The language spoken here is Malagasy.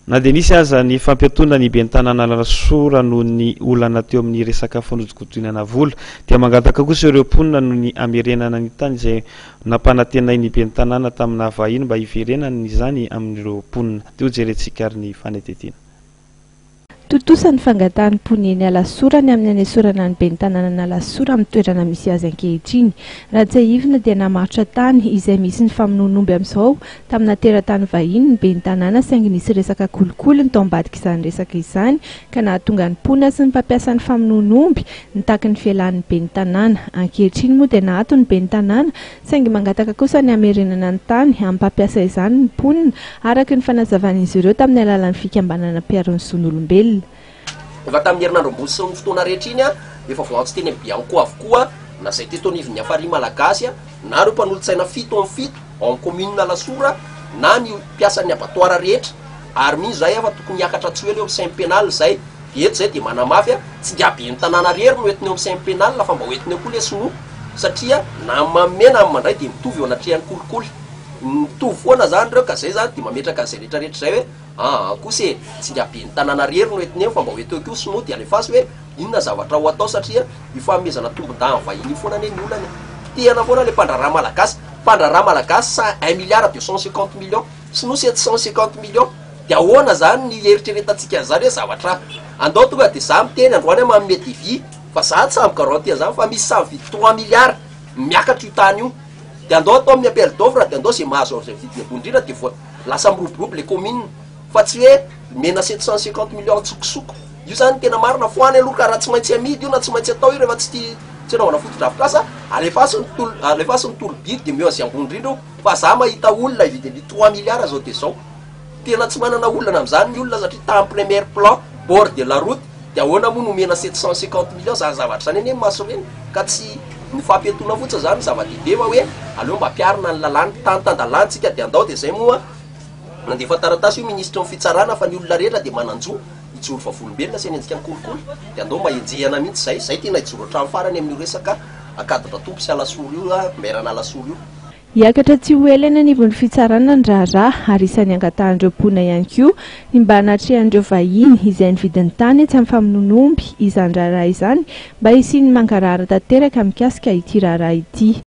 Na dia nisy aza ny fampiatoana ny ben'ny tanànan'Alasora noho ny olana teo amin'ny resaka fanodinkodinana vola, dia mangataka kosa ireo mponina noho ny hamerenana ny tany izay nampanantenain'ny ben'ny tanàna tamina vahiny mba hiverenany izany amin'ireo mponina. Dia hojerentsika ary ny fanadihadiana. Tontosa ny fangatahan'ny mponina eny Alasora ny amin'ny hanesorana ny ben'ny tanànan'Alasora amin'ny toerana misy azy ankehitriny. Raha tsiahivina dia namaritra tany izay misy ny famonoan'omby amin'izao tamina teratany vahiny ny ben'ny tanàna saingy nisy resaka kolikoly ny tao ambadik'izany resaka izany ka nahatonga ny mponina sy ny mpampiasa ny famonoan'omby nitaky ny fialan'ny ben'ny tanàna. Ankehitriny moa dia naato ny ben'ny tanàna saingy mangataka kosa ny hamerenana ny tany amin'ny mpampiasa izany ny mponina araka ny fanazavan'izy ireo tamin'ny alalan'ny fikambanana mpiaro ny zon'olombelona. Efa tamin'ny herinandro ambony sy ny fotoana rehetra iny, efa voaantso teny amin'ny Bianco avokoa na izay teto anivon'ny Hafari Malagasy na ireo mpanolotsaina 7 amin'ny 7 ao amin'ny commune Alasora na ny mpiasan'ny abattoir rehetra, ary mino izahay fa tokony hiakatra tsy ho ela eo amin'ny scène pénale izay. Dia eto izay dia manamafy, tsy ingahy ben'ny tanàna irery no entina eo amin'ny scène pénale fa mba ho entina eo koa ilay sinoa satria na ny manome na ny mandray dia mitovy eo anatrehan'ny kolikoly. Mitovy foana zany ireo ka zay zany dia mametraka an'izay rehetra rehetra izay hoe aa kosa e, tsy ingahy ben'ny tanàna irery no entina eo fa mba ho eto eo koa sinoa dia alefaso hoe inona zavatra ho atao satria io fanomezana tombondahiny vahiny io foana anie ny olana e. Potehana foana le mpandraharaha malagasy, mpandraharaha malagasy cent un milliard deux cent cinquante millions, sinoa 750 millions, dia ahoana zany ny eritreretantsika an'izany hoe zavatra andao tonga dia za miteny androany aho manome devis fa za tsy samy garantie an'izany fa misy samy vidy 3 milliards miakatra io tany io, dia andao atao amin'ny appel d'offre, dia andao zay mahazo an'izay vidiny ambony indrindra dia voa lasa miroborobo le commune, fa tsy hoe mena 750 millions antsokosoko io. Zany tena marina foany aloha ka raha tsy maintsy amidy io na tsy maintsy atao io rehefa tsy tia tsy anaovana fotodrafitrasa, alefaso ny tolo, alefaso ny tolo-bidy dia meo azy ambony indrindra io, fa za mahita olona hividy an'io 3 milliards zao, dia zao tena tsy manana olana amin'izany ny olona satria tany premier plan, bord de la route, dia ahoana moa no omena 750 millions? Zany zavatra zany anie maso reny ka tsy ny fampiatoana fotsiny zany zava-dehibe fa hoe aleo mba ampiharina ny lalàna tany tan-dalàntsika. Dia andao, dia zay moa nandefa taratasy io ministre ny fitsarana fa ny olona rehetra dia manan-jo hijoro vavolombelona sy hanenjika ny kolikoly, dia andao mba enjehana mihitsy zay zay tena hijoro hatramin'ny farany amin'io resaka Ankadindratombo sy Alasora io, maire an'Alasora io. Hiakatra tsy ho ela eny anivon'ny fitsarana ny raharaha ary isan'ny angatahan'ireo mponina ihany koa ny mba hanatrehan'ireo vahiny izay nividy ny tany etsy amin'ny famonoan'omby izany raharaha izany mba hisian'ny mangarahara tanteraka mikasika ity raharaha ity.